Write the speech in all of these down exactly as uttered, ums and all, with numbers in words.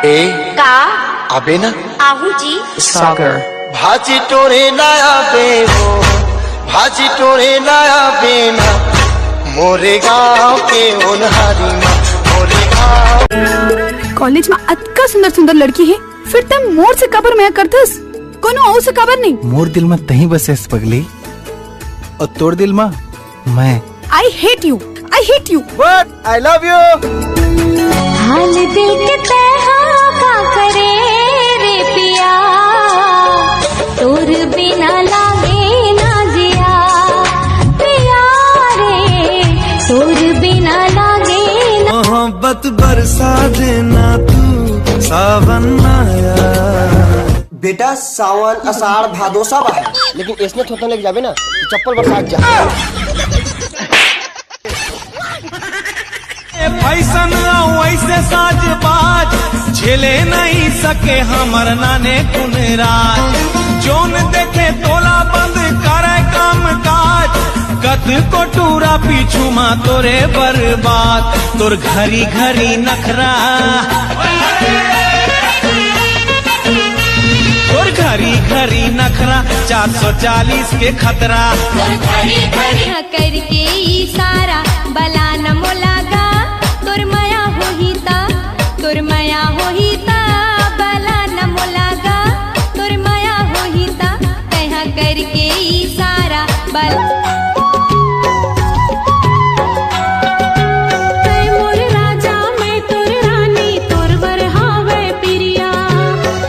ए, का? आबे ना। आहू जी। सागर। भाजी टोरे ना आबे हो, भाजी टोरे ना आबे ना, मोरे गांव के ओनहारी मा, मोरे गांव। कॉलेज में अतका सुंदर सुंदर लड़की हे, फिर तैं मोर से काबर मया करथस? कोनो अउ से काबर नहीं? मोर दिल में तहीं बसेस पगली, अउ तोर दिल में मैं। I hate you, I hate you। What? I love you। हाल दिल के तैं हा का करे रे पिया, तोर बिना लागे ना जिया, पिया रे, तोर बिना लागे ना। मोहब्बत बरसा देना तू सावन आया। बेटा, सावन, अषाढ़, भादो सब आहे, लेकिन अइसने थोथन लेके जाबे ना, तो चप्पल बरसात जा। ए फैशन अउ अइसे साजबाज, झेले नहीं सके हमर नाने कुन राज। जोन देखे तोला बंद करे काम काज, कत को टूरा पीछू मा तोरे बर्बाद। तोर घरी घरी नखरा, तोर घरी घरी नखरा, चार सौ चालीस के खतरा। तोर घरी घरी करके इशारा, बला न मोला गा, तोर मया होही ता, तोर मया होही ता, बला न मोला गा, तोर मया होही ता, तैं हा करके इशारा, बला। तैं मोर राजा, मैं तोर रानी, तोर बर हावय पिरिया।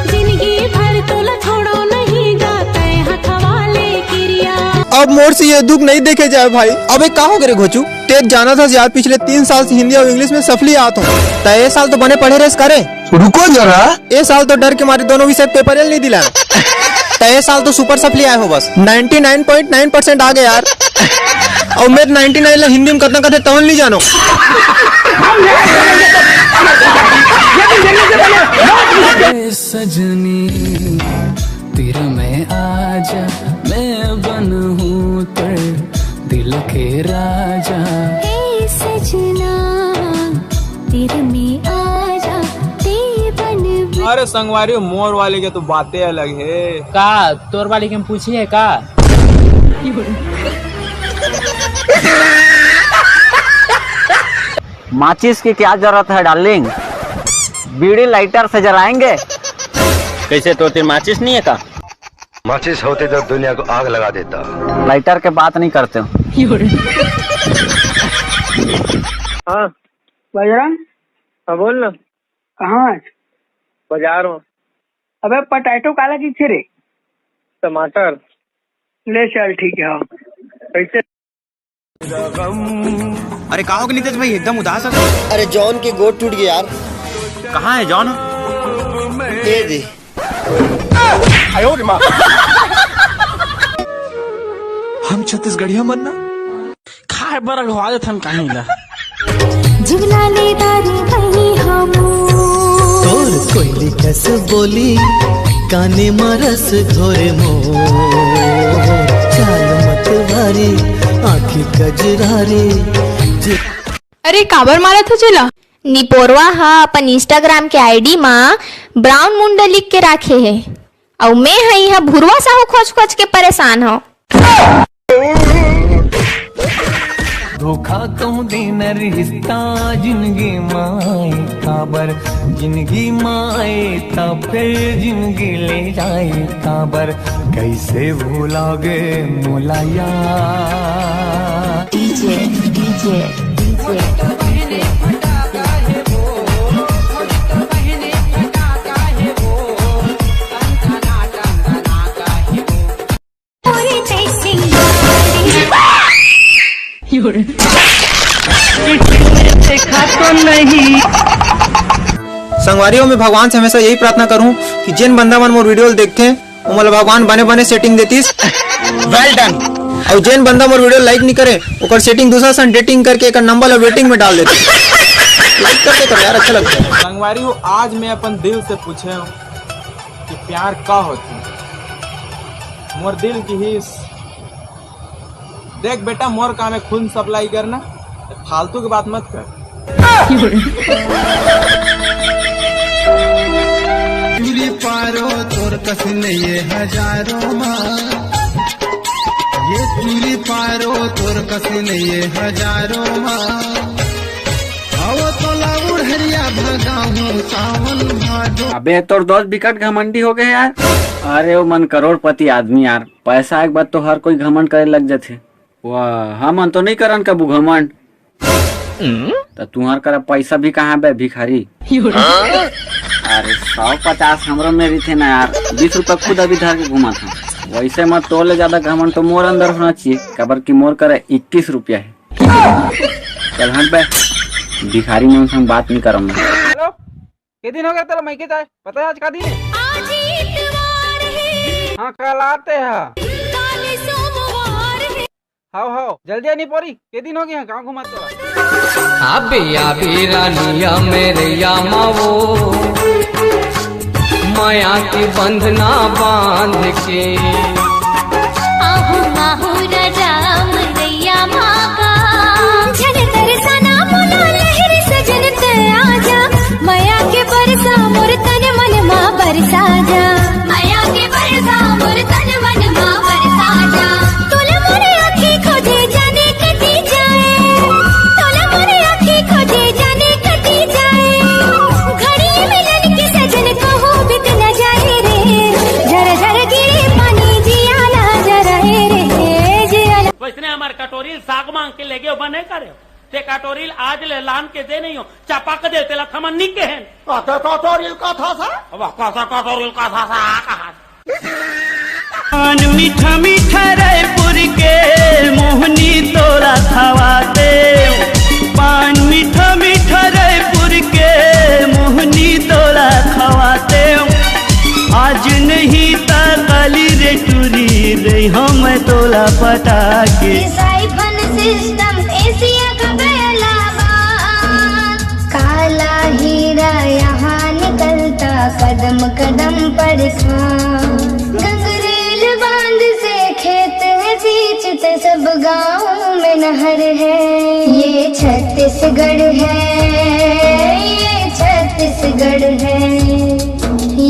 जिनगी भर तोला छोड़ो नहीं गा, तैं हथवा ले किरिया। अब मोर से ये दुख नहीं देखे जाए भाई। अबे का हो गे रे घोचू? तैं जानत हस यार, पिछले तीन साल से हिंदी अउ English में सफली आत हों। त ए साल तो बने पढ़े रहेस का रे? रुको जरा। ए साल तो डर के मारे दोनों विषय paper ल नहीं दिलाय। त ए साल तो super सफली आय हो बस। Ninety nine point nine percent आ गे यार। अउ मैं ninety nine ला हिंदी में कतना कथे तहन नहीं जानो। ए सजनी, तीर में आजा, मैं बनूं तेरे दिल के राजा। ए सजना, तीर में आजा, तैं बन। अरे संगवारी, मोर वाली के तो बातें अलग हे। का तोर वाली के हम पूछी है का? माचिस की क्या जरूरत है डार्लिंग, बीड़ी लाइटर से जलाएंगे। कैसे, तोर तीर माचिस नहीं है का? माचिस होती तो दुनिया को आग लगा देता। लाइटर के बात नहीं करते हो। हाँ। बजरंग। हाँ, बोल ना। कहाँ है? बाजार में। अबे, potato काला कहिथे रे? टमाटर। ले चल, ठीक है, हाँ। कैसे? अरे का हो गे नितेश भाई, एकदम उदास है। अरे जॉन के गोड़ टूट गया यार। कहाँ है जॉन? दे दे। हम छत्तीसगढ़िया मन ना खाए बर अघवा देथन काहीं ला। जुगला ले दारी बनी हमू। तोर कोयली कस बोली, काने म रस घोरे मोर। चाल मत भारी, आँखी कजरारी। अरे काबर मारत हो जेला? निपोरवा ह अपन Instagram के I D म brown मुंडा लिख के राखे हे, अउ मैं ह इहाँ भुरवा साहू खोज खोज के परेशान हव। धोखा कहूँ देना रिश्ता जिंदगी माए काबर, जिंदगी माए तब फिर जिंदगी ले जाए काबर, कैसे भुला गे मोला यार। D J, D J, D J। देखा तो नहीं। संगवारी हो, मैं भगवान से हमेशा यही प्रार्थना करूं कि जेन बंदा मन मोर video ल देखथे, ओमन ला भगवान बने बने setting देतिस। Well done। अउ जेन बंदा मोर video like नहीं करे, ओकर setting दूसरा सन dating करके एकर number ला waiting में डाल देते। Like करते करो यार, अच्छा लगता है। संगवारी हो, आज मैं अपन दिल से पूछे हूँ कि प्यार का होथे? मोर दिल किहिस, देख बेटा, मोर काम है खून supply करना, फालतू की बात मत कर। कस नहीं ये हजारों मा, ये चूली पारो तोर कस नहीं ये हजारों मा। आओ तो लाउड़ हरिया भगाऊं सावन भादो। अबे तोर दोस्त बिकट घमंडी हो गए यार। अरे वो मन करोड़पति आदमी यार, पैसा एक बार तो हर कोई घमंड करे लग जाथे। वाह, हमन तो नहीं करन कबू घमंड। त तुहर करा पैसा भी कहाँ बे भिखारी? अरे सौ पचास हमरो में रहिथे ना यार, बीस रुपया खुद अभी धर के घुमात हूँ। वैसे मत, तोले ज्यादा घमंड तो मोर अंदर होना चाहिए, काबर कि मोर करा इक्कीस रुपया है। चल हट बे, भिखारी मन संग बात नहीं करम मैं। हेलो, के दिन हो गया तेला मइके जाए? पता है आज का दिन है? आज इतवार है। हाँ, कल आते हैं। काल सोमवार है। हाव हाव, जल्दी आनी परी, के दिन हो गया गाँव घुमाते हुआ। आबे आबे रानिया मेरे यामावो, माया के बंधना बांध के। आहू आहू राजा मरैया माका, झन तरसना मोला लहर सजन ते आजा, माया के बरसा मोर तन मन मा बरसा जा, माया के बरसा मोर तन मन मा बरसा जा। तोला मोर आँखी खोजे जाने कटी जाए, तोला मोर आँखी खोजे जाने कटी जाए। घड़ी मिलन के सजन कहो बित न जाए रे, झर झर गिरे पानी जियाला जराए रे, जियाला। वैसने हमार कटोरी साग मांग के ले गयो, बने करे। ते कटोरी आज ले लान के दे नहीं हो, चपक दे तेला थमन नहीं केहेन। अते कटोरी का था सा? अब कसा कटोरी का था सा, आ कहा? पान मीठा मीठा रायपुर के मोहनी तोला खवाते, पान मीठा मीठा रायपुर के मोहनी तोला खवाते। आज नहीं ता काली रे टूरी रे हम तोला पटा के। सिस्टम एशिया का बेला बा। काला हीरा यहाँ निकलता कदम कदम पर था। गंगरेल बांध से खेत है बीच ते सब गाँव में नहर है। ये छत्तीसगढ़ है, ये छत्तीसगढ़ है,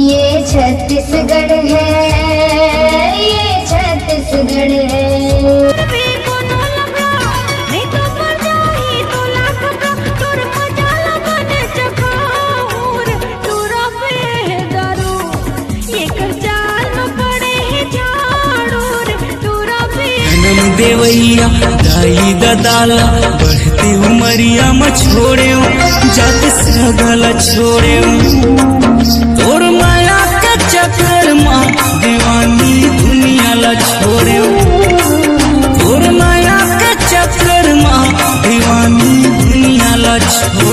ये छत्तीसगढ़ है, ये छत्तीसगढ़ है। जन्म देवैया दाई ददा ला, बढ़ते उमरिया म छोड़े, जात सगा ला छोड़े। तोर माया के चक्कर मा दीवानी दुनिया ला छोड़े।